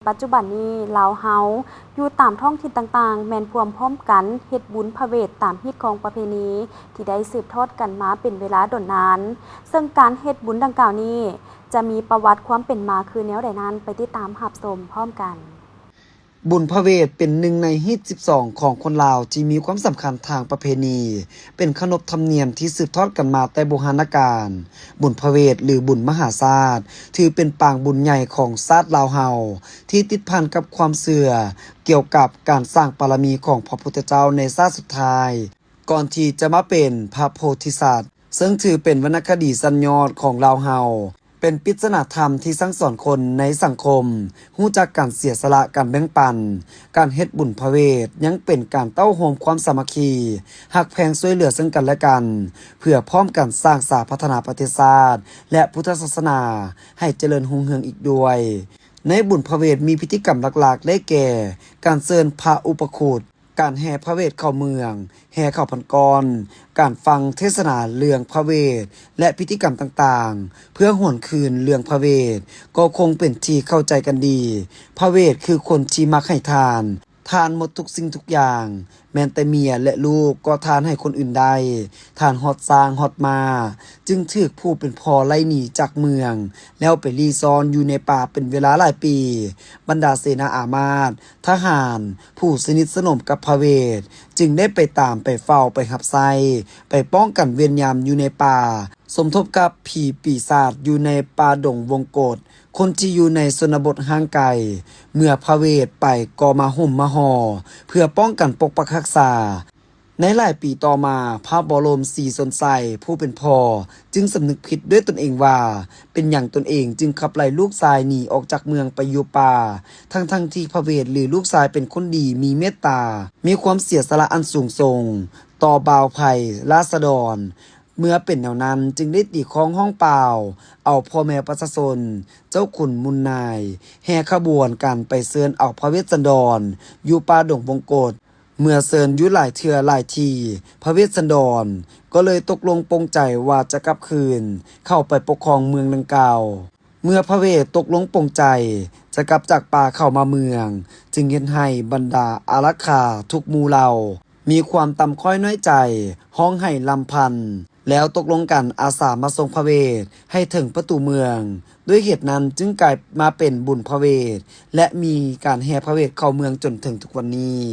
ປັດຈຸບັນນີ້ລາວເຮົາຢູ່ຕາມທ້ອງຖິ່ນຕ່າງໆ ແມ່ນພວມພ້ອມກັນເຮັດບຸນພະເວດຕາມຮີດຄອງປະເພນີທີ່ໄດ້ສືບທອດກັນມາເປັນເວລາດົນນານ, ເຊິ່ງການເຮັດບຸນດັ່ງກ່າວນີ້ຈະມີປະຫວັດຄວາມເປັນມາຄືແນວໃດນັ້ນ ໄປຕິດຕາມຮັບຊົມພ້ອມກັນ. ບຸນພະເວດເປັນໜຶ່ງໃນຮີດສິບສອງຂອງຄົນລາວທີ່ມີຄວາມສຳຄັນທາງປະເພນີ, ເປັນຂະໜົບທຳນຽມທີ່ສືບທອດກັນມາແຕ່ບູຮານະການ. ບຸນພະເວດ ຫຼື ບຸນມະຫາຊາດ ຖືເປັນປາງບຸນໃຫຍ່ຂອງຊາດລາວເຮົາ ທີ່ຕິດພັນກັບຄວາມເຊື່ອກ່ຽວກັບການສ້າງບາລະມີຂອງພະພຸດທະເຈົ້າໃນຊາດສຸດທ້າຍ ກ່ອນທີ່ຈະມາເປັນພະໂພທິສັດ, ເຊິ່ງຖືເປັນວັນນະຄະດີຊັ້ນຍອດຂອງລາວເຮົາ, ເປັນປິດສະໜາທຳທີ່ສັ່ງສອນຄົນໃນສັງຄົມຮູ້ຈັກການເສຍສະຫຼະ, ການແບ່ງປັນ. ການເຮັດບຸນພະເວດຍັງເປັນການເຕົ້າໂຮມຄວາມສາມັກຄີ, ຮັກແພງຊ່ວຍເຫຼືອເຊິ່ງກັນແລະກັນ, ເພື່ອພ້ອມກັນສ້າງສາພັດທະນາປະເທດຊາດ ແລະ ພຸດທະສາສະໜາໃຫ້ຈະເລີນຮຸ່ງເຮືອງອີກດ້ວຍ. ໃນບຸນພະເວດມີພິທີກຳຫຼັກໆ ໄດ້ແກ່ ການເຊີນພະອຸປະຄຸດ, ການແຫ່ພະເວດເຂົ້າເມືອງ, ແຫ່ເຂົ້າພັນກ້ອນ, ການຟັງເທດສະໜາເລື່ອງພະເວດ ແລະ ພິທີກຳຕ່າງໆ ເພື່ອຫວນຄືນເລື່ອງພະເວດ. ກໍຄົງເປັນທີ່ເຂົ້າໃຈກັນດີ, ພະເວດຄືຄົນທີ່ມັກໃຫ້ທານ, ທານໝົດທຸກສິ່ງທຸກຢ່າງ, ແມ່ນແຕ່ເມຍ ແລະ ລູກກໍທານໃຫ້ຄົນອື່ນໄດ້, ທານຮອດຊ້າງຮອດມ້າ, ຈຶ່ງຖືກຜູ້ເປັນພໍ່ໄລ່ໜີຈາກເມືອງ ແລ້ວໄປລີ້ຊ່ອນຢູ່ໃນປ່າເປັນເວລາຫຼາຍປີ. ບັນດາເສນາອາມາດ, ທະຫານ ຜູ້ສະໜິດສະໜົມກັບພະເວດ ຈຶ່ງໄດ້ໄປຕາມ, ໄປເຝົ້າ, ໄປຮັບໃຊ້, ໄປປ້ອງກັນເວນຍາມຢູ່ໃນປ່າ, ສົມທົບກັບຜີປີສາດຢູ່ໃນປ່າດົງວົງກົດ. ຄົນທີ່ຢູ່ໃນຊົນນະບົດຫ່າງໄກ, ເມື່ອພະເວດໄປກໍມາຫຸ້ມມາຫໍ່ ເພື່ອປ້ອງກັນປົກປັກຮັກສາ. ໃນຫຼາຍປີຕໍ່ມາ, ພະບໍລົມສີຊົນໄຊ ຜູ້ເປັນພໍ່ ຈຶ່ງສຳນຶກຜິດດ້ວຍຕົນເອງວ່າ ເປັນຫຍັງຕົນເອງຈຶ່ງຂັບໄລ່ລູກຊາຍໜີອອກຈາກເມືອງໄປຢູ່ປ່າ, ທັງໆທີ່ພະເວດ ຫຼື ລູກຊາຍເປັນຄົນດີ, ມີເມດຕາ, ມີຄວາມເສຍສະຫຼະອັນສູງສົ່ງຕໍ່ບ່າວໄພລາຊະດອນ. ເມື່ອເປັນແນວນັ້ນ, ຈຶ່ງໄດ້ຕີຄ້ອງຮ້ອງປ່າວເອົາພໍ່ແມ່ປະຊາຊົນ, ເຈົ້າຂຸນມູນນາຍ ແຫ່ຂະບວນກັນໄປເຊີນເອົາພະເວດສັນດອນຢູ່ປ່າດົງວົງກົດ. ເມື່ອເຊີນຢູ່ຫຼາຍເທື່ອຫຼາຍທີ, ພະເວດສັນດອນກໍເລີຍຕົກລົງປົງໃຈວ່າຈະກັບຄືນເຂົ້າໄປປົກຄອງເມືອງດັ່ງກ່າວ. ເມື່ອພະເວດຕົກລົງປົງໃຈຈະກັບຈາກປ່າເຂົ້າມາເມືອງ, ຈຶ່ງເຮັດໃຫ້ບັນດາອາລັກຂາທຸກໝູ່ເຫຼົ່າມີຄວາມຕ່ຳຕ້ອຍນ້ອຍໃຈ, ຮ້ອງໄຫ້ລຳພັນ, ແລ້ວຕົກລົງກັນອາສາມາສົ່ງພະເວດໃຫ້ເຖິງປະຕູເມືອງ. ດ້ວຍເຫດນັ້ນຈຶ່ງກາຍມາເປັນບຸນພະເວດ ແລະ ມີການແຫ່ພະເວດເຂົ້າເມືອງຈົນເຖິງທຸກວັນນີ້.